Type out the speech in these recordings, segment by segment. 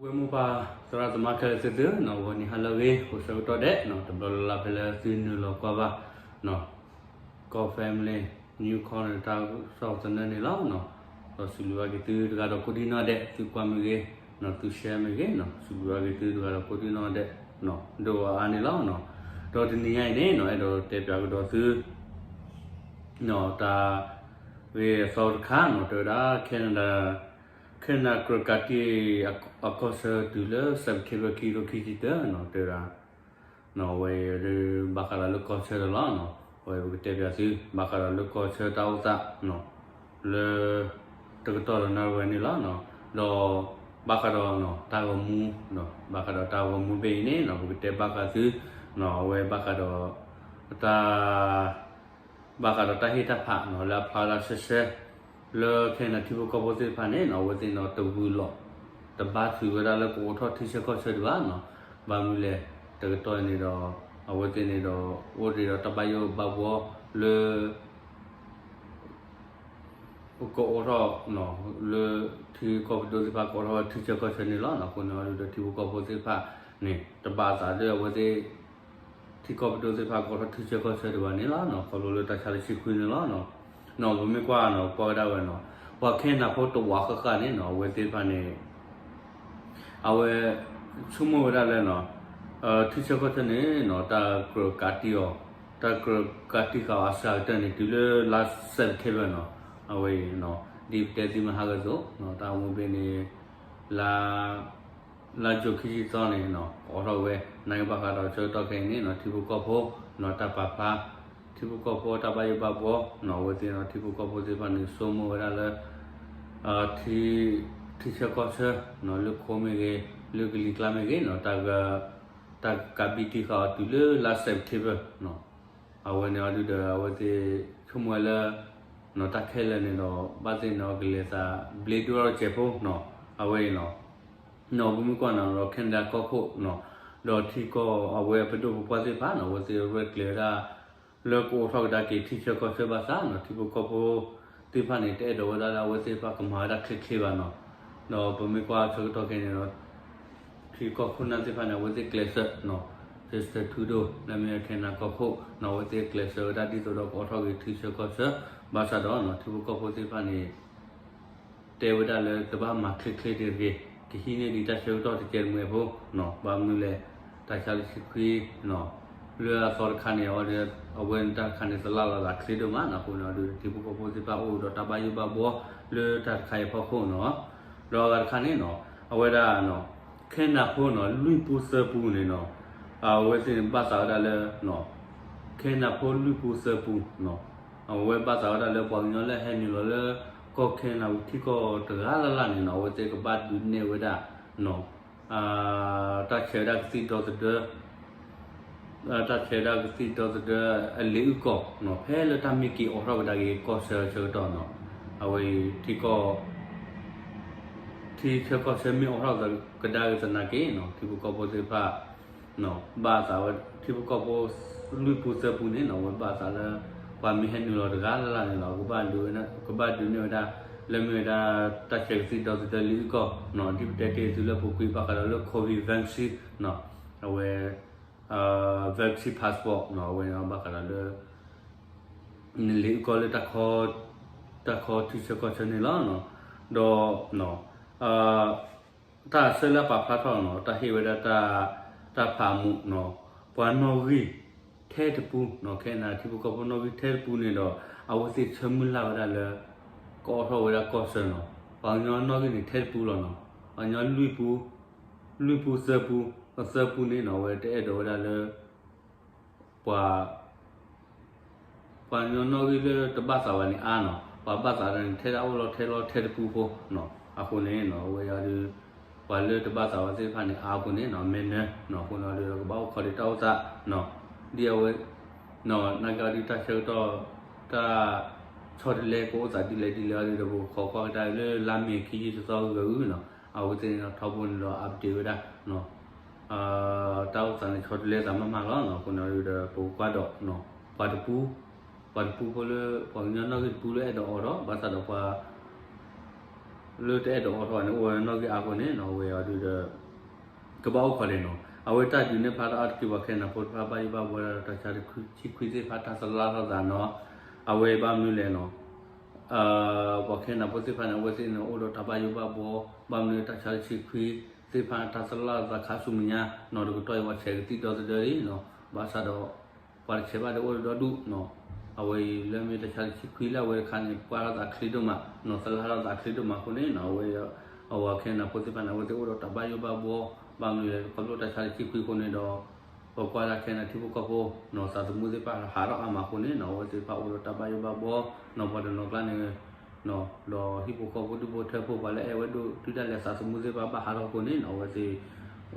ဝဲမိၢ်ပၢ်သရၣ်သမါခဲလၢာ်သ့ၣ်သုဧၢ, ဂီၤနံၤဟါလၢအဂ့ၤ ကိးဆၢကတီၢ်ဒဲး တဘျီလၢ်လၢ်ဖဲလၢသုနုာ်လီၤကွၢ်ဘၣ် ကီၢ် family new corner တၢ်ကစီၣ်သနၢၣ်န့ၣ်လီၤ. ဒီးစံးဘျုးဘၣ်က့ၤသုတဂၤဒီးကိးဒံနီၢ်ဒဲး သုကွၢ်မ့ၢ်ဂ့ၤ, သု share မ့ၢ်ဂ့ၤ, စံးဘျုးဘၣ်က့ၤသုတဂၤဒီးကိးဒံနီၢ်ဒဲး ဒိၣ်အါအါန့ၣ်လီၤ. ဒီးတနံၤညါအံၤန့ၣ် အဲၣ်ဒိးတဲပၠးကဒီးသု တၢ်ဂ့ၢ်အသီတခါန့ၣ် တဲဝဲဒၣ် Canada, Canada ကြၢးကးတံၢ်အကီၢ်ဆၢတုၤလၢ September ခံကထိခံဆံတၢန့ၣ် တဲဝဲဒၣ် ဝဲဒၣ်ဘၣ်ဃးဒီးလၢကီၢ်ဆၢတလီၤန့ၣ်, ဝဲပကတဲပၠးသု ဘၣ်ဃးဒီးလၢကီၢ်ဆၢတၢ်အိၣ်သး လၢ တကတီၢ်လၢနၣ်ရံၣ်ဝဲန့ၣ်လီၤ. ဒီး ဘၣ်ဃးဒီးတၢ်ဂီၤမူ, ဘၣ်ဃးဒီးတၢ်ဂီၤမူဘ့ၣ်အံၤန့ၣ် ပကတဲဘၣ်ဃးသု အဝဲဘၣ်ဃးဒီး တၢ် ဘၣ်ဃးဒီးတၢ်ဟ့ၣ်တၢ်ဖးန့ၣ် လၢအဖျါဝဲဒၣ်ဆှဲဆှဲ လၢ Canada ထံဖိကီၢ်ဖိသ့ၣ်တဖၣ်န့ၣ် အဝဲသ့ၣ်န့ၣ်တဝံၤလီၤ တဘါထုးဝဲဒၣ်လၢကအိးထီၣ်ထံဆၢကီၢ်ဆၢဒံးဘၣ်န့ၣ်, ဘၣ်မနုၤလဲၣ် တကတီၢ်န့ၣ်ဒီး အဝဲသ့ၣ်န့ၣ်ဒီး အိၣ်ဒီးတၢ်ဘၣ်ယိၣ်ဘၣ်ဘှီလၢ ကအိးထီၣ် လၢ ထံကီၢ်ပဒိၣ်သ့ၣ်တဖၣ်ကအိးထီၣ်ဝဲထံဆၢကီၢ်ဆၢန့ၣ်လီၤ. အဃိန့ၣ်အီၤဒုးဒီးထံဖိကီၢ်ဖိသ့ၣ်တဖၣ်န့ၣ် တဘၣ်အသးလၢအဝဲသ့ၣ် ထံကီၢ်ပဒိၣ်သ့ၣ်တဖၣ်ကအိးထီၣ်ထံဆၢကီၢ်ဆၢဒံးဘၣ်န့ၣ်လီၤ. ခီဖျိလၢတၢ်ဆါတဆံခွံန့ၣ်လီၤ. ပမ့ၢ်ကွၢ်န့ၣ် ကွၢ်ကဒါဝဲန့ၣ် ပှၤ Canada ဖိတဝးဃၣ်ဃၣ်န့ၣ် အဝဲသ့ၣ်တဖၣ်န့ၣ် အဝဲ ဆိကမိၣ်ဝဲဒၣ်လၢ ထံဆၢကီၢ်ဆၢန့ၣ် တၢ်ကြၢးကးတံၢ်အီၤ, တၢ်ကြၢးကးတံၢ်ဃာ်အီၤအစှၤကတၢၢ်န့ၣ် တုၤလၢလါ September န့ၣ်, အဝဲအံၤ ဒ်ပတဲသုမဟါဂီၤအသိး တၢ်ဂီၤမူဘ့ၣ်န့ၣ် လါ လါယူၤခံဆံသီန့ၣ် ကအိးထီၣ်ဝဲ နာ်က့ဘၣ်ဃးဒီးဆၢကတီၢ်ခဲအံၤန့ၣ် ထံဖိကီၢ်ဖိ တၢ်ပာ်ဖျါ ထံဖိကီၢ်ဖိတၢ်ဘၣ်ယိၣ်ဘၣ်ဘှီ အဝဲသ့ၣ်န့ၣ် ထံဖိကီၢ်ဖိသ့ၣ်တဖၣ်န့ၣ် ဆိကမိၣ်ဝဲဒၣ်လၢ ထံ ထံဆၢကီၢ်ဆၢ လၢခိမ့ၢ်ဂ့ၤ လၢကလံၤကျါမ့ၢ်ဂ့ၤ တၢ်က တၢ်ကးဘံၣ်တံၢ်ဃာ်အီၤတုၤလၢလါ September အဝဲန့ၣ်အီၤဒုးဒီး အဝဲသ့ၣ်ဆိကမိၣ်ဝဲလၢ တၢ်ခဲလၢာ်န့ၣ်ဒီး ဘၣ်သ့ၣ်န့ၣ်ကလဲၤသးဘျ့ဒိၣ်ထီၣ်တစဲးဖိ အဝဲအံၤ ပမ့ၢ်ကွၢ်န့ၣ်ဒီး Canada ကီၢ်ခိၣ် ဒီးထံကီၢ်အဝဲပဒိၣ်ပပှၢ်သ့ၣ်တဖၣ်န့ၣ် အဝဲသ့ၣ်ရဲၣ်ကျဲၤဝဲဒၣ် လၢကအိးထီၣ်ကဒါက့ၤထံဆၢကီၢ်ဆၢဘၣ်ဆၣ်န့ၣ် ထံဖိကီၢ်ဖိသ့ၣ်တဖၣ်န့ၣ် တအဲၣ်ဒိးဝဲဒၣ်လၢအဝဲသ့ၣ်တဖၣ်ကမၤဝဲဒၣ်ချ့ချ့ဘၣ်န့ၣ်, ဒီးပမ့ၢ်ကွၢ်ဆၢကတီၢ်ခဲအံၤန့ၣ်ဒီး ထံကီၢ်ခိၣ်နၢ်သ့ၣ်တဖၣ်န့ၣ် အဝဲသ့ၣ်ကျဲးစၢး Justin Trudeau လၢမ့ၢ် Canada ကီၢ်ခိၣ်န့ၣ် အဝဲသ့ၣ်ကျဲးစၢးဝဲဒၣ်ဒ်သိးဒီးကအိးထီၣ်က့ၤထံဆၢကီၢ်ဆၢ ဘၣ်ဆၣ်ဒီး ထံဖိကီၢ်ဖိသ့ၣ်တဖၣ်န့ၣ် တဲဝဲဒၣ်လၢတဘၣ်မၤချ့ချ့တဂ့ၤ, ကဟံးန့ၢ်ဒံးတၢ်ဆၢကတီၢ်တစဲးတမှဲးဖိ ဘၣ်မနုၤလဲၣ် တၢ်ဆါတဆံခွံ လၢအသီတခါန့ၣ် အဝဲတၢ်တခါန့ၣ် သလၣ်လီၤသးချ့ဒိၣ်မးန့ၣ် အဃိန့ၣ်ဒီး ထံဖိကီၢ်ဖိသ့ၣ်တဖၣ်အိၣ်ဒီးတၢ်ဘၣ်ယိၣ်ဘၣ်ဘှီလၢတၢ်တခါအံၤအဖီခိၣ်န့ၣ်, ဒီးအဂၤတခါန့ၣ် အဝဲဒၣ် Canada ဖိန့ၣ် လွံၢ်ပူသၢပူန့ၣ် အဝဲသ့ၣ်န့ၣ်ဘၣ်သးဝဲဒၣ်လၢ Canada ဖိလွံၢ်ပူသၢပူ အဝဲဘၣ်သးဝဲဒၣ်လၢပှၤကညီလၢဟဲနုာ်လီၤလၢ ကီၢ် Canada ထံကီၢ်တဂၤလၢ်လၢ်န့ၣ် အဝဲသ့ၣ်ကဘၣ်ဒုးနဲၣ်ဝဲဒၣ် တၢ်ဆဲးဝဲဒၣ်ကသံၣ်ဒီသဒၢ တၢ်ဆဲးဝဲဒၣ်ကသံၣ်ဒီသဒၢအလံာ်အုၣ်ကီၢ် ဖဲလၢတၢ်မ့ၢ်က့ၤအိးထီၣ်ကဒါက့ၤကီၢ်ဆၢဆၢကတီၢ်န့ၣ် အဝဲအံၤ ထံကီၢ် ထံဆၢကီၢ်ဆၢမ့ၢ်အိးထီၣ်ကဒါက့ၤသနာ်က့ ထံဖိကီၢ်ဖိသ့ၣ်တဖၣ် ဘၣ်သးဝဲ ထံဖိကီၢ်ဖိလွံၢ်ပူသၢပူန့ၣ် အဝဲဘၣ်သးလၢ ပှၤမ့ၢ်ဟဲနုာ်လီၤတဂၤလၢ်လၢ်န့ၣ်လီၤ ကဘၣ်ဒုးနဲၣ်ဝဲဒၣ် လၢမ့ၢ်ဝဲဒၣ် တၢ်ဆဲးကသံၣ်ဒီသဒၢလံာ်အုၣ်ကီၢ် ဒ်ပတဲတ့ၢ်သုလၢပူၤကွံာ်ဘၣ်ဃးဒီးလၢ COVID vaccine အဝဲ vaccine passport အဝဲဘၣ်ဃးဒီးလၢ နလံာ်အုၣ်ကီၢ်လၢ တၢ်ခီထံဆၢကီၢ်ဆၢန့ၣ်လီၤ. ဒီး တၢ်ဆၢလၢအပာ်ဖျါထီၣ်န့ၣ် တၢ်ဟ့ၣ်ဝဲဒၣ် တၢ်ဖးမူး ပှၤနီၣ်ဂံၢ်ထဲတပူ Canada ထံဖိကီၢ်ဖိနီၣ်ဂံၢ်ထဲတပူန့ၣ်ဒီး အဝဲသ့ၣ်ဆၢမုၢ်လၢ်ဝဲဒၣ်လၢ ကအိးထီၣ်ဝဲဒၣ်ကီၢ်ဆၢန့ၣ် ပှၤကညီနီၣ်ဂံၢ်န့ၣ်ထဲတပူလီၤန့ၣ် ပှၤကညီလွံၢ်ပူ လွံၢ်ပူသၢပူ သၢပူန့ၣ်န့ၣ် အဝဲတအဲၣ်ဒိးဝဲဒၣ်လၢ ပှၤ ပှၤကညီနီၣ်ဂံၢ်လၢတဘၣ်သးဘၣ်န့ၣ်အါန့ၣ် ပှၤဘၣ်သးဒၣ်န့ၣ် ထဲဒၣ်အိၣ်လီၤထဲလီၤထဲတပူဖိန့ၣ် အဃိန့ၣ် အဝဲအံၤဒုး ပှၤလၢတဘၣ်သးဘၣ်သ့ၣ်တဖၣ်န့ၣ် အါအဃိန့ၣ် မ့ၢ်နၢၤ အဃိန့ၣ်အံၤဒုး ကဘၣ်အိၣ်ခိးဒံးတၢ်အိၣ်သး ဒ်အဝဲ နာ်က့အံၤဒုး တၢ်ဆၢကတီၢ် တၢ် ဆီတလဲကအိၣ်သးဒ်လဲၣ်ဒ်လဲၣ်အံၤဒုးဒီး ပကခိးကွၢ်ကဒါလၢလါမ့ၤခံဆံတသီဂီၤအံၤန့ၣ် အဝဲသ့ၣ်န့ၣ်ထီဘိန့ၣ်ဒီး update ဝဲဒၣ် တၢ်အိၣ်သးန့ၣ်ဆီတလဲသးမးမးလီၤ. အဃိန့ၣ်အံၤဒုးဒီး ပကကွၢ်ဒီး ပှၤတပူ ပှၤတပူဖိလၢ ပှၤကညီနီၣ်ဂံၢ်တပူလၢအဲၣ်ဒိးအိးထီၣ် ဘၣ်ဆၣ်ဒီးပှၤ လၢတအဲၣ်ဒိးအိးထီၣ်န့ၣ် အိၣ်ဝဲနီၣ်ဂံၢ်အါအဃိန့ၣ်နီၤ အဝဲအီၤဒုးဒီး ကဘၣ်အိၣ်ခိးဒံးနီၤ. အဝဲတၢ်ဒုးန့ၣ်ဖျါထီၣ်အါတက့ၢ် ပှၤခဲနၢ်ဖိတဖၣ်ဘၣ်ယိၣ်ဘၣ်ဘှီဒီးတၢ်ဆါတဆံခွံသ့ၣ်တဖၣ် တၢ်သလၣ်ထီၣ်သးနီၤ. အဝဲဘၣ်မနုၤလဲၣ်နီၤ ပှၤခဲနၢ်ဖိသ့ၣ်တဖၣ်န့ၣ် အဝဲသ့ၣ်န့ၣ်အိၣ်ဒီးတၢ်ဘၣ်ယိၣ်ဘၣ်ဘှီ ဘၣ်မနုၤတၢ်ဆါတဆံခွံသ့ၣ်တဖၣ် တၢ်သလၣ်ထီၣ်သးခါဆူမဲာ်ညါနီၤ တကတီၢ်အံၤပှၤဆဲးကသံၣ်ဒီသဒၢအံၤနီၤ ဘၣ်ဆၣ်ဒီး ပှၤတဆဲးဘၣ်ဒီးအိၣ်ဒီးဒီဒူၣ်နီၤ. အဝဲအံၤလၢမ့ၢ်တၢ်ဆါတဆံခွံလၢအဝဲတခါန့ၣ် ကွၢ်ထီၣ်သးချ့ဒိၣ်မးနီၤ သလၣ်ထီၣ်သးချ့ဒိၣ်မးအဃိန့ၣ်နီၤ အဝဲ အဝဲခဲနၢ်ဖိသ့ၣ်တဖၣ်န့ၣ် အဝဲသ့ၣ်အိၣ်ဒီးတၢ်ဘၣ်ယိၣ်ဘၣ်ဘှီ ဘၣ်မနုၤလဲၣ် ခီဖျိတၢ်ဆါတဆံခွံအဃိန့ၣ်ဒီး ပကွၢ်ဒၣ်ခဲနၢ်ထံဖိကီၢ်ဖိနီၤ သးသမူသ့ၣ်တဖၣ်ဟးထီၣ်အါမးအဃိန့ၣ်နီၤ အဝဲသ့ၣ်တဖၣ်အိၣ်ဒီးတၢ်ဘၣ်ယိၣ်ဘၣ်ဘှီနီၤ ပှၤတနီၤကျါန့ၣ် ဒီးဟံၣ်ဖိဃီဖိဒူၣ်ဖိထၢဖိ ပှၤလၢအဲၣ်ဝဲဒိၣ်တုၤဒၣ်လဲာ်သးသမူသ့ၣ်တဖၣ်ဘၣ်ဟးထီၣ်အဃိန့ၣ်နီၤ အဝဲသ့ၣ်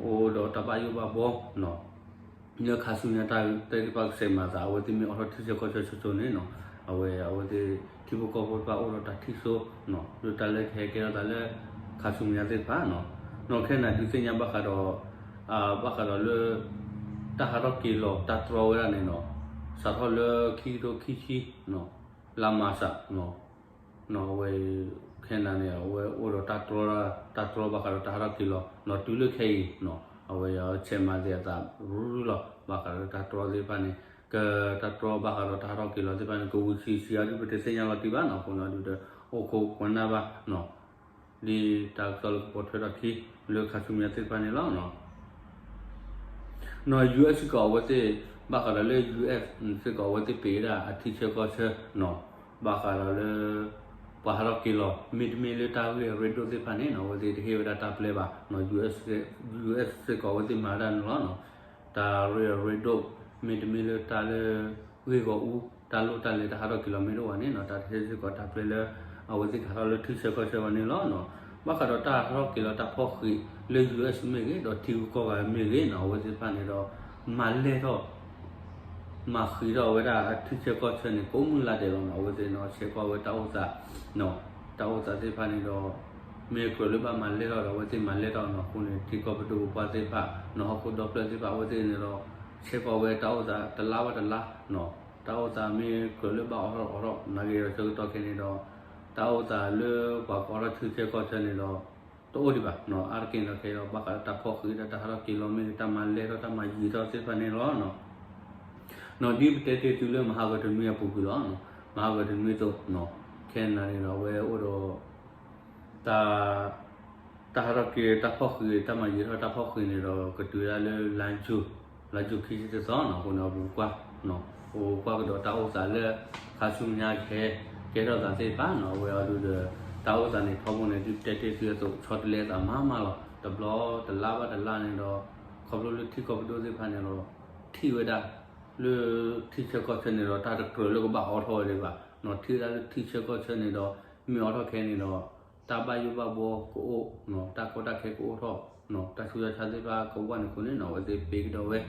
အိၣ်ဒီးတၢ်ဘၣ်ယိၣ်ဘၣ်ဘှီနီၤ လၢခါဆူညါတၢ်သ့ၣ်တဖၣ်ကဆဲးမၤသး အဝဲသ့ၣ်မ့ၢ်အိးထီၣ်ထံဆၢကီၢ်ဆၢဆိဆိန့ၣ်နီၤ အဝဲ အဝဲသ့ၣ် ထံဖိကီၢ်ဖိတဖၣ်အိၣ်ဒီးတၢ်ထံၣ်ဆိနီၤ လၢတၢ်လၢကဟဲကဲထီၣ်သးလၢ ခါဆူညါသ့ၣ်တဖၣ်နီၤ နီၤခဲနၢ်ဒုးသ့ၣ်ညါဘၣ်ဃးဒီး ဘၣ်ဃးဒီးလၢ တၢ်ဟးထီၣ်က့ၤလီၤတၢ်တြီဝဲဒၣ်န့ၣ်နီၤ စးထီၣ်လၢခံကထိခံဆံ လါမၢ်ၡး နီၤ အဝဲ ခဲနၢ်န့ၣ် အဝဲအိၣ်ဒီးတၢ်တြီ တၢ်တြီဘၣ်ဃးဒီးတၢ်ဟးထီၣ်က့ၤလီၤနီၤ တုၤလၢခဲအံၤနီၤ အဝဲဆဲးမၤသ့အသးရူရူလီၤ ဘၣ်ဃးဒီးတၢ်တြီသ့ၣ်တဖၣ်န့ၣ် ကတၢ်တြီဘၣ်ဃးဒီးတၢ်ဟးထီၣ်က့ၤလီၤသ့ၣ်တဖၣ်န့ၣ် ကဝံၤဆံးဆံးအါဒုးပတသ့ၣ်ညါလီၤတံၢ်ဘၣ်နီၤ အဃိန့ၣ်ဒုးဒီး အိၣ်ခိးကွၢ်နၢ်ဘၣ်နီၤ ဒ်တၢ်ကစီၣ်လၢကပိာ်ထွဲထီၣ်ခံ လၢခါဆူညါသ့ၣ်တဖၣ်န့ၣ်လီၤ. နီၤ US စ့ၢ်ကီးအဝဲသ့ၣ် ဘၣ်ဃးဒီးလၢ US စ့ၢ်ကီးအဝဲသ့ၣ်ပ့ၤဝဲဒၣ်အထံဆၢကီၢ်ဆၢနီၤ ဘၣ်ဃးဒီးလၢ ပှၤဟးထီၣ်က့ၤလီၤ မ့တမ့ၢ်လၢတၢ်ဂ့ၢ်အရ့ဒိၣ်သ့ၣ်တဖၣ်န့ၣ်နီၤ အဝဲသ့ၣ်တဟ့ၣ်ဝဲဒၣ်တၢ်ပျဲဘၣ်နီၤ US စ့ၢ်ကီးအဝဲသ့ၣ်မၤဝဲဒၣ်န့ၣ်လီၤ. တၢ်ရ့အရ့ဒိၣ် မ့တမ့ၢ်လၢတၢ်လၢ ဂ့ၢ်ဂီၢ်အူ တၢ်လိၣ်တၢ်လဲၤတၢ်ဟးထီၣ်က့ၤလီၤမ့ၢ်တအိၣ်ဘၣ်န့ၣ်နီၤ တၢ်တဟ့ၣ်စ့ၢ်ကီးတၢ်ပျဲလၢ အဝဲသ့ၣ်ကဟးထီၣ်လၢထံဆၢကီၢ်ဆၢဘၣ်န့ၣ်လီၤ. ဘၣ်ဃးဒီးတၢ်ဟးထီၣ်က့ၤလီၤတၢ်ဖီၣ်ဃံးလၢ US မ့ၢ်ဂ့ၤ ဒီးထံဂုၤကီၢ်ဂၤမ့ၢ်ဂ့ၤနီၤ အဝဲသ့ၣ်တဖၣ်န့ၣ်ဒီး မၤလဲၢ်ထီၣ် မၤဃံးထီၣ်ဝဲဒၣ်အထံဆၢကီၢ်ဆၢန့ၣ် ကိးမုၢ်လၢ်ဒဲးလီၤနီၤ အဝဲသ့ၣ်နီၤ ဆဲးကွၢ်ဝဲတၢ်အိၣ်သး တၢ်အိၣ်သးသ့ၣ်တဖၣ်န့ၣ်ဒီး မ့ၢ်ကြၢးလၢဘၣ်မၤလဲၢ်ထီၣ်ဒီး အဝဲသ့ၣ်မၤလဲၢ်ထီၣ်နီၤ အဃိန့ၣ် ထံကီၢ်ပဒိၣ်ပပှၢ်သ့ၣ်တဖၣ်နီၤ ဟီၣ်ခိၣ်ဒီဖျၢၣ်သ့ၣ်တဖၣ် အဝဲသ့ၣ်န့ၣ်ဒီး ဆဲးကွၢ်ဝဲတၢ်အိၣ်သးတလါဘၣ်တလါနီၤ တၢ်အိၣ်သးမ့ၢ်ကြၢးလၢဘၣ်အိးထီၣ်အိးထီၣ် နာ်က့ဒီးဆၢကတီၢ်ခဲအံၤန့ၣ်ဒီး တၢ်အိၣ်သးလၢပှၤကအိးထီၣ်ထံဆၢကီၢ်ဆၢန့ၣ်ဒီး တအိၣ်ဒံးဘၣ်နီၤ အါတက့ၢ်န့ၣ်ဒီး ခဲအံၤဒီး ဘၣ်ဃးဒီးတၢ်ဖီၣ်ဃံးဒီးတၢ်ဟးထီၣ်က့ၤလီၤမ့ၢ်ဂ့ၤ တၢ်မၤလဲၢ်ထီၣ်တၢ်မၤယံာ်ထီၣ်သ့ၣ်တဖၣ်န့ၣ်လီၤ. နီၤ ဒ်ပတဲတ့ၢ်သုလၢမဟါဂီၤတနွံအပူၤကွံာ်လီၤ. မဟါဂီၤတနွံအသိးနီၤ ခဲနၢ်န့ၣ်ဒီး အဝဲအိၣ်ဒီး တၢ် တၢ်ဟးထီၣ်က့ၤတၢ်ဖီၣ်ဃံး တၢ်မၤယံာ်ထီၣ်တၢ်ဖီၣ်ဃံးန့ၣ်ဒီး ကတုၤဝဲဒၣ်လၢ လါယူၤ လါယူၤခံဆံတသီနီၤ အဃိန့ၣ် ပကွၢ် ပကွၢ်ကဒီးတၢ်အိၣ်သးလၢ ခါဆူညါကဟဲ ကဲထီၣ်သးသ့ၣ်တဖၣ်နီၤ အဝဲအီၤဒုးဒီး တၢ်အိၣ်သးန့ၣ် ထီဘိန့ၣ် ဒ်ပတဲတ့ၢ်သုအသိး ဆီတလဲအသးမးမးလီၤ. တဘျီတလါဘၣ်တလါန့ၣ်ဒီး ခီဖျိလၢထံကီၢ်ပဒိၣ်သ့ၣ်တဖၣ်န့ၣ်ဒီး ထံၣ်ဝဲဒၣ် လၢထံဆၢကီၢ်ဆၢန့ၣ်ဒီး တၢ်တကြၢးလၢကဘၣ်အိးထီၣ်ဝဲဒံးဘၣ်နီၤ ထံၣ်ဝဲဒၣ်လၢထံဆၢကီၢ်ဆၢန့ၣ်ဒီး မ့ၢ်အိးထီၣ်ခဲအံၤန့ၣ်ဒီး တၢ်ဘၣ်ယိၣ်ဘၣ်ဘှီကအိၣ်နီၤ တၢ်ကီတၢ်ခဲကအိၣ်ထီၣ်နီၤ တၢ်ဆူးတၢ်ဆါသ့ၣ်တဖၣ်ကဝီၤန့ၣ်အဃိန့ၣ်နီၤ အဝဲသ့ၣ်ပ့ၤကဒီးဝဲနီၤ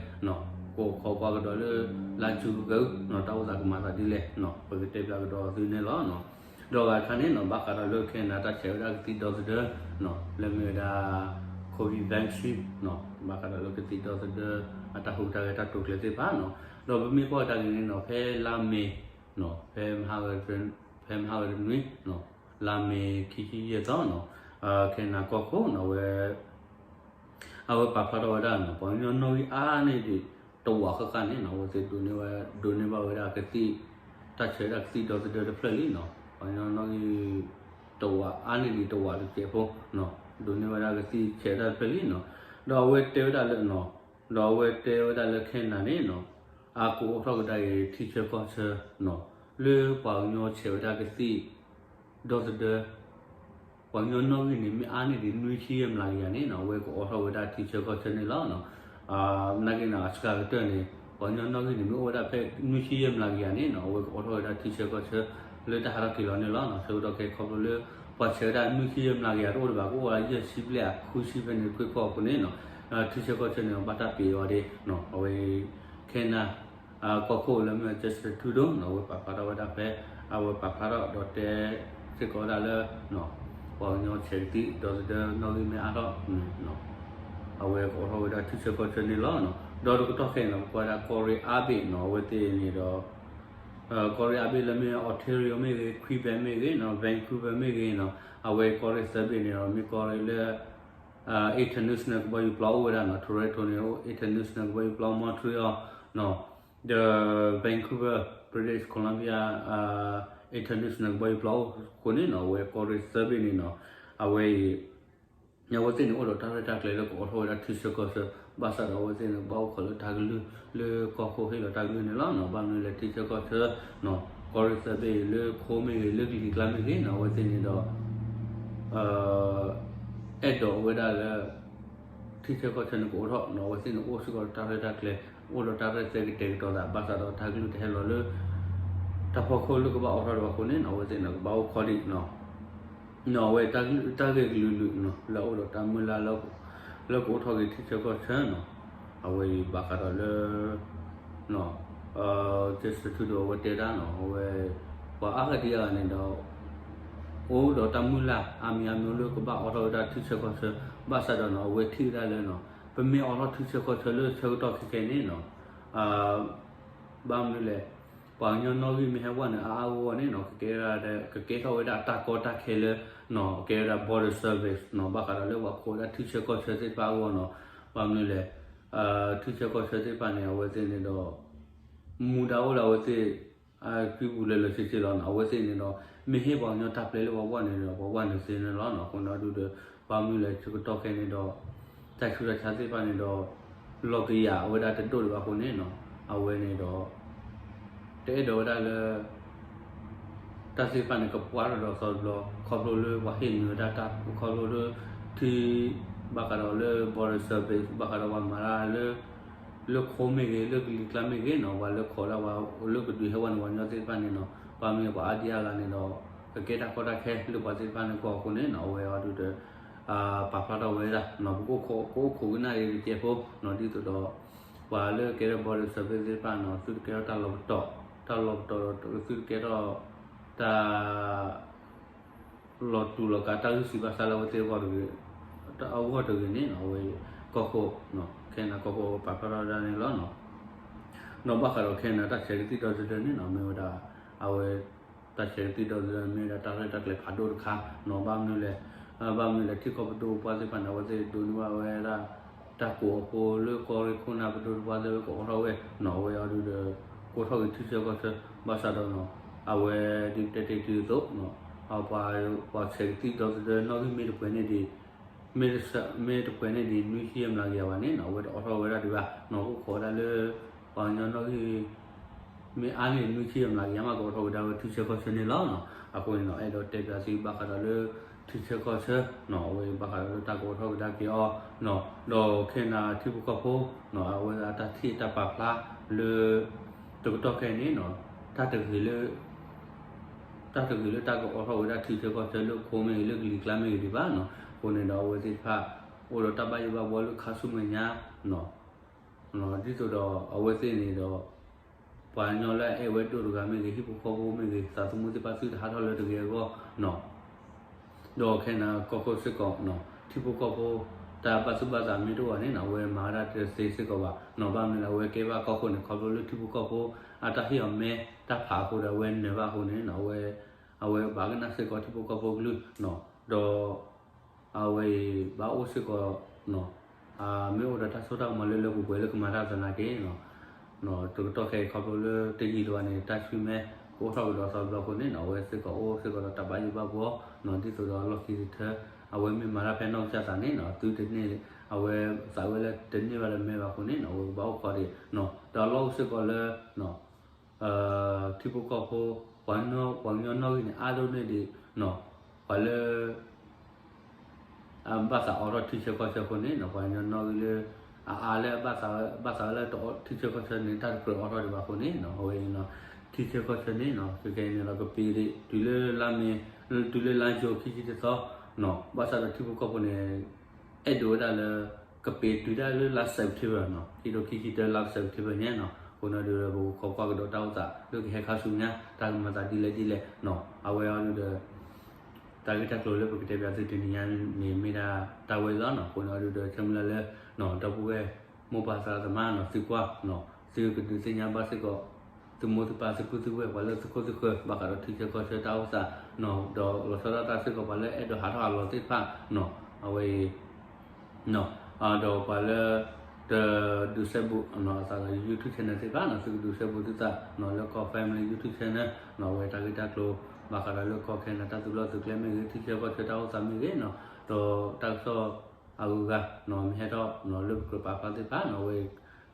ကအိးခိးကွၢ်ကဒီးလၢ လါယူၤကကၢအူနီၤ တၢ်အိၣ်သးကမၤသးဒ်လဲၣ်နီၤ ပကတဲဖျါကဒီးသုန့ၣ်လီၤ. ဒီးဂၤတခါန့ၣ်နီၤ ဘၣ်ဃးဒီးလၢခဲနၢ် တၢ်ဆဲးဝဲဒၣ်ကသံၣ်ဒီသဒၢနီၤ လၢမ့ၢ်ဝဲဒၣ် COVID nineteen နီၤ ဘၣ်ဃးဒီးလၢကသံၣ်ဒီသဒၢ အတၢ်ဟူးတၢ်ဂဲၤတၢ်တိာ်ကျဲၤသ့ၣ်တဖၣ်နီၤ ဒီးပမ့ၢ်ကွၢ်ကဒါက့ၤန့ၣ်နီၤ ဖဲလါမ့ၤ ဖဲမဟါဂီၤ ဖဲမဟါဂီၤတနွံ လါမ့ၤခံဆံယဲၢ်သီနီၤ ခဲနၢ်ကီၢ်ခိၣ်နီၤ အဝဲ အဝဲပာ်ဖျါထီၣ်ဝဲဒၣ်နီၤ ပှၤကညီနီၣ်ဂံၢ်အါန့ၢ်ဒံးတဝာ်ဃၣ်ဃၣ်န့ၣ်နီၤ အဝဲသ့ၣ်ဒိးန့ၢ်ဘၣ်ဝဲဒၣ်ကသံၣ် တၢ်ဆဲးဝဲဒၣ်ကသံၣ်ဒီသဒၢတဖျၢၣ်လံနီၤ ပှၤကညီနီၣ်ဂံၢ် တဝာ်အါန့ၢ်ဒံးတဝာ်တစဲးဖိ ဒိးန့ၢ်ဝဲဒၣ်ကသံၣ်ဆဲးဝဲဒၣ်တဖျၢၣ်လံနီၤ ဒီးအဝဲတဲဝဲဒၣ်လၢနီၤ ဒီးအဝဲတဲဝဲဒၣ်လၢခဲနၢ်န့ၣ်နီၤ အကအိးထီၣ်ကဒါက့ၤထံဆၢကီၢ်ဆၢနီၤ လၢပှၤကညီဆဲးဝဲဒၣ်ကသံၣ် ဒီသဒၢ ပှၤကညီနီၣ်ဂံၢ်န့ၣ် မ့ၢ်အါန့ၢ်ဒံးနွံဆံယဲၢ်မျးကယၤန့ၣ်နီၤ အဝဲကအိးထီၣ်ဝဲဒၣ်ထံဆၢကီၢ်ဆၢန့ၣ်လီၤ. နာ်က့န့ၣ် အစှၤကတၢၢ်န့ၣ် ပှၤကညီနီၣ်ဂံၢ်န့ၣ် မ့ၢ်အိၣ်ဝဲဒၣ်ဖဲနွံဆံယဲၢ်မျးကယၤန့ၣ်နီၤ အဝဲကအိးထီၣ်ဝဲဒၣ်ထံဆၢကီၢ်ဆၢ လၢတၢ်ဟးထီၣ်က့ၤလီၤန့ၣ်လီၤ. ဆၢကတီၢ်ခဲအံၤခီဖျိလၢ ပှၤဆဲးဝဲဒၣ်နွံဆံယဲၢ်မျးကယၤတအိၣ်ဒံးဘၣ် ကအိၣ်ဝဲဒၣ်ယဲၢ်ဆံဘျဲၣ် ဃုဆံဖဲန့ၣ်တခွ့ၣ်ခီၣ်အဃိန့ၣ်နီၤ ထံဆၢကီၢ်ဆၢန့ၣ် ဘၣ်တၢ်ပံးအီၤဒၣ်နီၤ အဝဲ ခဲနၢ် ကီၢ်ခိၣ်လၢမ့ၢ် Justin Trudeau နီၤ အဝဲပာ်ဖျါထီၣ်ဝဲဒၣ်ဖဲ အဝဲပာ်ဖျါထီၣ်ဒီးတဲစ့ၢ်ကီးဝဲဒၣ်လၢ ပှၤကညီဆဲးကသံၣ်ဒီသဒၢနီၣ်ဂံၢ်မ့ၢ်အါထီၣ် အဝဲကအိးထီၣ်ဝဲဒၣ်ထံဆၢကီၢ်ဆၢန့ၣ်လီၤ. ဒီးတကတီၢ်ခဲအံၤနီၤ ပကွၢ်ဒၣ်ကီၢ်ရ့ၣ်အါဘ့ၣ်နီၤ အဝဲသ့ၣ်န့ၣ်ဒီး ကီၢ်ရ့ၣ်အါဘ့ၣ်လၢမ့ၢ် Ontario မ့ၢ်ဂ့ၤ, Quebec မ့ၢ်ဂ့ၤနီၤ, Vancouver မ့ၢ်ဂ့ၤနီၤ, အဝဲကီၢ်ရ့ၣ်သၢဘ့ၣ်န့ၣ်ဒီး မ့ၢ်ကီၢ်ရ့ၣ်လၢ international ကဘီယူၤပျီအိၣ်ဝဲဒၣ်နီၤ, Toronto န့ၣ် international ကဘီယူၤပျီ, Montreal နီၤ, ဒီး Vancouver, British Columbia international ကဘီယူၤပျီအိၣ်အဃိန့ၣ်နီၤ, အဝဲကီၢ်ရ့ၣ်သၢဘ့ၣ်န့ၣ်နီၤ, အဝဲအံၤ အဝဲသ့ၣ်န့ၣ်အိၣ်ဒီးတၢ်ရဲၣ်တၢ်ကျဲၤလၢကအိးထီၣ်ဝဲဒၣ်ထံဆၢကီၢ်ဆၢ, ဘၣ်ဆၣ်ဒီးအဝဲသ့ၣ်န့ၣ် ကဘၣ်အိၣ်ခိးလၢတၢ်ကလုၢ်လၢကီၢ်ခိၣ်ဟ့ၣ်လီၤတၢ်ကလုၢ်န့ၣ်လီၤနီၤ, ဘၣ်မနုၤလဲၣ်ထံဆၢကီၢ်ဆၢနီၤ, ကီၢ်ရ့ၣ်သၢဘ့ၣ်အံၤ လၢခိမ့ၢ်ဂ့ၤ လၢကလံၤကျါမ့ၢ်ဂ့ၤနီၤ, အဝဲသ့ၣ်န့ၣ်ဒီး အဲၣ်ဒိးဝဲဒၣ်လၢ ထံဆၢကီၢ်ဆၢန့ၣ်ကအိးထီၣ်နီၤ, အဝဲသ့ၣ်န့ၣ်အိၣ်စ့ၢ်ကီးဒီးတၢ်ရဲၣ်တၢ်ကျဲၤ, အိၣ်ဒီးတၢ်ရဲၣ်သဲကတဲာ်ကတီၤသး, ဘၣ်ဆၣ်ဒီးတၢ်ကလုၢ်တဟဲလီၤလၢ တၢ်ဖီခိၣ်လၢကဘၣ်အိးထီၣ်ဒံးဘၣ်အဃိန့ၣ်နီၤ, အဝဲသ့ၣ်န့ၣ်ကဘၣ်အိၣ်ခိးဒံးနီၤ, နီၤ အဝဲတၢ်ဂ့ၢ်ကလုာ်လုာ်နီၤ လၢအအိၣ်ဒီးတၢ်မုၢ်လၢ်လၢ လၢကအိးထီၣ်က့ၤထံဆၢကီၢ်ဆၢနီၤ, အဝဲအံၤဘၣ်ဃးဒီးလၢ Justin Trudeau အဝဲတဲဒၣ်နီၤ, အဝဲ ပှၤအါဂၤဒံးအါဂၤန့ၣ်ဒီး အိၣ်ဒီးတၢ်မုၢ်လၢ်အါမံၤအါမျိၤလၢကဘၣ်အိးထီၣ်ဝဲဒၣ်ထံဆၢကီၢ်ဆၢ, ဘၣ်ဆၣ်ဒီးနီၤ အဝဲထံၣ်ဝဲဒၣ်လၢနီၤ ပမ့ၢ်အိးထီၣ်ထံဆၢကီၢ်ဆၢလၢဆၢကတီၢ်ခဲကနံၣ်အံၤန့ၣ်နီၤ ဘၣ်မနုၤလဲၣ်, ပှၤကညီနီၣ်ဂံၢ်မ့ၢ်ဟဲဝဲနုာ်အါအါဂီၢ်ဂီၢ်န့ၣ်နီၤ ကကဲထီၣ်ဝဲဒၣ်အတၢ်ကီတၢ်ခဲလၢ ကကဲဝဲဒၣ် border service နီၤ, ဘၣ်ဃးဒီးလၢပှၤခိးဝဲဒၣ်ထံဆၢကီၢ်ဆၢသ့ၣ်တဖၣ်အဂီၢ်နီၤ, ဘၣ်မနုၤလဲၣ်, ထံဆၢကီၢ်ဆၢသ့ၣ်တဖၣ်န့ၣ် အဝဲသ့ၣ်န့ၣ်ဒီး မူဒါအိၣ်ဒီးအဝဲသ့ၣ် ကံပူၤလၢလၢဆ့ဆ့လီၤနီၤ, အဝဲသ့ၣ်န့ၣ်ဒီး မ့ၢ်ဟ့ၣ်ပှၤကညီတၢ်ပျဲလၢပှၤဝဲနုာ်ဒီး ပှၤဝဲနုာ်သ့န့ၣ်လီၤနီၤ, အဃိန့ၣ်ဒုးဒီး ဘၣ်မနုၤလဲၣ် ဆၢကတီၢ်ခဲအံၤန့ၣ်ဒီး တၢ်ဆူးတၢ်ဆါသ့ၣ်တဖၣ်န့ၣ်ဒီး လီၤကယၤဝဲဒၣ်တဒိၣ်ဒံးဘၣ်အဃိန့ၣ်နီၤ, အဝဲန့ၣ်ဒီး တအဲၣ်ဒိးဝဲဒၣ်လၢ တၢ်သ့ၣ်တဖၣ်န့ၣ် ကပှဲၤထီၣ်ဒီးသီတဘျီ ခီဖျိလၢပှၤဟ့ၣ်နုာ်ဝဲဒၣ်တၢ် ခီဖျိလၢ ထံ ဘၣ်ဃးဒီးလၢ border service ဘၣ်ဃးဒီးပှၤမၤတၢ်လၢ လၢခိမ့ၢ်ဂ့ၤ လၢကလံၤကျါမ့ၢ်ဂ့ၤနီၤ, ပှၤလၢခိးဒၣ်ပှၤလၢကဒုးဟဲဝဲနုာ်ပှၤကညီသ့ၣ်တဖၣ်န့ၣ်နီၤ, ဘၣ်မနုၤပှၤအါဒံအါဂၤန့ၣ်ဒီး ကကဲတၢ်ကီတၢ်ခဲလၢပှၤသ့ၣ်တဖၣ်န့ၣ်ကီၢ်အဃိန့ၣ်နီၤ, အဝဲအီၤဒုးဒီး ပာ်ဖျါထီၣ်ဝဲဒၣ်နီၤ, ပကအိၣ်ခိးကအိၣ်ခိးကနၣ်အံၤတကဲးဖိနီၤ, ဒ်သိးဒီး ပှၤလၢကဲထီၣ် border service သ့ၣ်တဖၣ်နီၤ သုတကဲထီၣ်တၢ်လီၤပတီၢ်, တၢ်လီၤပတီၢ်ဒီးသုတကဲထီၣ် တၢ် လီၤတူာ်လီၤကာ်တၢ်ဂံၢ်စၢ်ဘါစၢ်လၢအဝဲသ့ၣ်အဂီၢ်တဂ့ၤ, အဂီၢ်တဂ့ၤန့ၣ်နီၤ, အဝဲ ကီၢ်ခိၣ် ခဲနဒၤကီၢ်ခိၣ်ပာ်ဖျါထီၣ်ဝဲဒၣ်န့ၣ်လီၤနီၤ, နီၤဘၣ်ဃးဒီးခဲနဒၤတၢ်ဆဲးကသံၣ်ဒီသဒၢန့ၣ်နီၤ, မ့ၢ်ဝဲဒၣ် အဝဲ တၢ်ဆဲးကသံၣ်ဒီသဒၢမ့ၢ်ဝဲဒၣ်တၢ်ရဲၣ်တၢ်ကျဲၤဖးဒိၣ်တခါနီၤ, ဘၣ်မနုၤလဲၣ်, ဘၣ်မနုၤလဲၣ် ထံကီၢ်ပဒိၣ်ပပှၢ်သ့ၣ်တဖၣ်န့ၣ် အဝဲသ့ၣ်ဒိးန့ၢ်ဘၣ်ဝဲဒၣ် တၢ်ကိးအဖိလၢကီၢ်ရ့ၣ်ခိၣ်နၢ်ပဒိၣ်တပှၢ်သ့ၣ်ဝဲကအိးထီၣ်ဝဲနီၤ, အဝဲအီၤဒုးဒီး ကအိးထီၣ်က့ၤထံဆၢကီၢ်ဆၢ, ဘၣ်ဆၣ်ဒီးနီၤ အဝဲဒ်တဲတ့ၢ်တုၤအသိးနီၤ, ပှၤဆဲးကသံၣ်ဒီသဒၢနီၣ်ဂံၢ်မ့ၢ်တပှဲၤန့ၣ်ဒံး မ့ၢ်တပှဲၤန့ၣ်ဒံး နွံဆံအမျးကယၤဘၣ်န့ၣ်နီၤ, အဝဲတအိးထီၣ်ဝဲဒၣ်ဒံးဘၣ်နီၤ, အိၣ်ခိးဝဲဒၣ်လၢ ပှၤကညီနီၣ်ဂံၢ် မ့ၢ်အါန့ၢ်နွံဆံအမျးကယၤမး ကအိးထီၣ်ဝဲဒၣ်ဝဲထံဆၢကီၢ်ဆၢန့ၣ်လီၤနီၤ, အဃိန့ၣ်နီၤ အဲၣ်ဒိးတဲပၠးသုဘၣ်ဃးဒီးလၢ ထံဆၢကီၢ်ဆၢနီၤ, အဝဲဘၣ်ဃးဒီးလၢတၢ်ကအိးထီၣ်ကဒါက့ၤအီၤနီၤ, ဒီးခဲနဒၤထံဖိကီၢ်ဖိနီၤ အဝဲဒၣ်တၢ်ထံၣ်တၢ်ပာ်ဖျါလၢ တကတီၢ်ခဲအံၤန့ၣ်နီၤ တၢ်တဂ့ၤလၢ တၢ်တဂ့ၤလၢတၢ်ကအိးထီၣ်ဝဲဒၣ်ထံဆၢကီၢ်ဆၢလၢခိမ့ၢ်ဂ့ၤ လၢကလံၤကျါမ့ၢ်ဂ့ၤဒံးဘၣ်နီၤ, အဃိန့ၣ်ဒီးအဝဲသ့ၣ်တဖၣ် အိၣ်ဒီးတၢ်ဘၣ်ယိၣ်ဘၣ်ဘှီလၢခါဆူမဲာ်ညါနီၤ, ဒ်သိးဒီးအဝဲသ့ၣ်န့ၣ်ဒီး ပှၤကညီလၢအအဲၣ်ဝဲဒိၣ်တဂၤမ့ၢ်ဂ့ၤ ဟံၣ်ဖိဃီဖိမ့ၢ်ဂ့ၤ သးသမူသ့ၣ်တဖၣ်သုတဟးထီၣ်လၢတဂ့ၤအဂီၢ်နီၤ ဒီးခဲနဒၤကီၢ်ခိၣ်စ့ၢ်ကီးနီၤ ထံဖိကီၢ်ဖိ တၢ်ဘၣ်သူၣ်ဘၣ်သးမ့ၢ်တအိၣ်ဘၣ်န့ၣ်နီၤ အဝဲမၤဝဲဒၣ်တသ့စ့ၢ်ကီးဘၣ်နီၤ, ဘၣ်မနုၤလဲၣ် အဝဲကဲဘၣ်ကီၢ်ခိၣ်န့ၣ် ခီဖျိလၢထံဖိကီၢ်ဖိ အတၢ်ဟ့ၣ်အီၤမဲတၢ်ဖးအဃိဒီး အဝဲနၢၤဘၣ်အဃိန့ၣ်နီၤ အဝဲ အဝဲဘၣ်ကနၣ်စ့ၢ်ကီးထံဖိကီၢ်ဖိကလုၢ်နီၤ, ဒီး အဝဲအံၤ ဘၣ်အိၣ်စ့ၢ်ကီးနီၤ, မ့ၢ်အိၣ်ဒီးတၢ်စိတၢ်ကမီၤလၢလၢပှဲၤပှဲၤလၢကမၤတၢ်သနာ်က့နီၤ, တကတီၢ်ခဲအံၤခီဖျိလၢတယံာ်လၢၤဘၣ်န့ၣ် တၢ်ဆှံမဲ ကအိၣ်ထီၣ်ကဒီးသီတဘျီအဃိန့ၣ်နီၤ အဝဲစ့ၢ်ကီးအိၣ်စ့ၢ်ကီးဒီးတၢ်ဘၣ်ယိၣ်ဘၣ်ဘှီနီၤ, ဒ်သိးဒီးလီၢ်ခံကတၢၢ် အဝဲမ့ၢ်မၤတၢ်ဖဲနီၢ်ကစၢ်သးန့ၣ်နီၤ သုတန့ၢ် အဝဲသးဝဲလၢတန့ၢ်ဘၣ်ဒီးမဲဘၣ်အဃိန့ၣ်နီၤ အဝဲကဘၣ်အိၣ်ခိးဒံးနီၤ, ဒီးလီၢ်အိၣ်စ့ၢ်ကီးလၢ ထံဖိကီၢ်ဖိ ပှၤကညီနီၣ်ဂံၢ်န့ၣ် အါဒိၣ်န့ၢ်ဒံးနီၤ, ပှၤလၢ ဘၣ်သးအိးထီၣ်ထံဆၢကီၢ်ဆၢအဃိန့ၣ်နီၤ ပှၤကညီနီၣ်ဂံၢ်လၢ အအါလၢ ဘၣ်သးဝဲလၢတအိးထံဆၢကီၢ်ဆၢန့ၣ် တၢ်တကြၢးအိးထီၣ်ဒံးဘၣ်အဃိန့ၣ်နီၤ အဝဲအံၤနီၤ ထံဆၢကီၢ်ဆၢန့ၣ်နီၤ ခဲကနံၣ်အံၤန့ၣ်ဒီး ကပ့ၤဒံး တုၤလၢလါမ့ၤ တုၤလၢလါယူၤခံဆံတသီနီၤ ဘၣ်ဆၣ်ဒီးထံဖိကီၢ်ဖိန့ၣ် အဲၣ်ဒိးဝဲဒၣ်လၢ ကပ့ၤတုၤဒၣ်လၢလါ September နီၤ ခံကထိခံဆံတၢ လါ September န့ၣ်နီၤ အဃိန့ၣ်ဒုးဒီး ပကခိးကွၢ်ကဒီးတၢ်အိၣ်သးလၢကဟဲခါဆူညါ တၢ်ကမၤသးဒ်လဲၣ်ဒ်လဲၣ်နီၤ အဝဲအီၤဒုးဒီး တၢ်ဂ့ၢ်တၢ်ကျိၤလၢပကတဲပၠးသုတနံၤညါန့ၣ် မ့ၢ်ဒၣ်တၢ်ဝဲလီၤနီၤ အဃိန့ၣ်အီၤဒုးဒီး ဆၢမုၢ်လၢ်လၢ ဒီပုၢ်ဝဲၢ် မိၢ်ပၢ်သရၣ်သမါနီၤ သုကွၢ်နီၤ သုကဒုးသ့ၣ်ညါဘၣ်စ့ၢ်ကီး သုမိၢ်သုပၢ်သုပုၢ်သုဝဲၢ် ပှၤလၢသုခိၣ်သုဃၢၤ ဘၣ်ဃးဒီးထံဆၢကီၢ်ဆၢတၢ်အိၣ်သးနီၤ, ဒီးလီၤဆီဒၣ်တၢ်စ့ၢ်ကီး ပှၤလၢအဲၣ်ဒိးဟးထီၣ်ဟးလီၤသ့ၣ်တဖၣ်နီၤ, အဝဲအံၤ ဒီးပှၤလၢ တဒုးစဲဘူးအသးဒီး YouTube channel သ့ၣ်တဖၣ်နီၤ, သုကဒုးစဲဘူးသုသးနီၤ လၢကီၢ် Family YouTube channel နီၤ, အဝဲတၢ်ဂ့ၢ်တၢ်ကျိၤ ဘၣ်ဃးဒီးလၢကီၢ် Canada တၢ်သုးလီၢ်သုးကျဲမ့ၢ်ဂ့ၤ, ထံဆၢကီၢ်ဆၢတၢ်အိၣ်သးမ့ၢ်ဂ့ၤနီၤ, ဒီးတၢ်ကစီၣ်အဂုၤအဂၤနီၤ မ့ၢ်ဟဲထီၣ်နီၤ လၢပကြၢးပာ်ဖျါသ့ၣ်တဖၣ်နီၤ, အဝဲ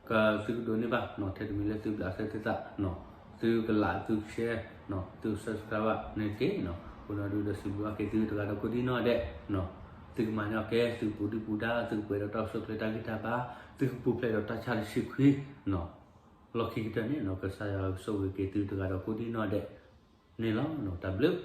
ကသုကဒိးန့ၢ်ဘၣ်နီၤ, ထဲတမံၤလၢသုဘျးစဲသုသးနီၤ, သုကlike သုကshareနီၤ, သု subscribe န့ၣ်တက့ၢ်နီၤ, အဃိန့ၣ်ဒုးဒီးစံးဘျုးဘၣ်က့ၤသုတဂၤဒီးကိးဒံနီၢ်ဒဲးနီၤ, သုကမၤန့ၢ်အီၤကဲ သုကပူၤဒုၣ်ပူၤဒါ သုကပှဲၤဒီးတၢ်အိၣ်ဆူၣ်အိၣ်ချ့တၢ်ဂံၢ်တၢ်ဘါ, သုကပူၤဖျဲးဒီးတၢ်ဆါတဆံခွံနီၤ, လီၢ်ခံကတၢၢ်န့ၣ်နီၤ ကစၢ်ယွၤကဆိၣ်ဂ့ၤက့ၤသုတဂၤဒီးကိးဒံနီၢ်ဒဲးန့ၣ်လီၤ. တၢ်ဘျုး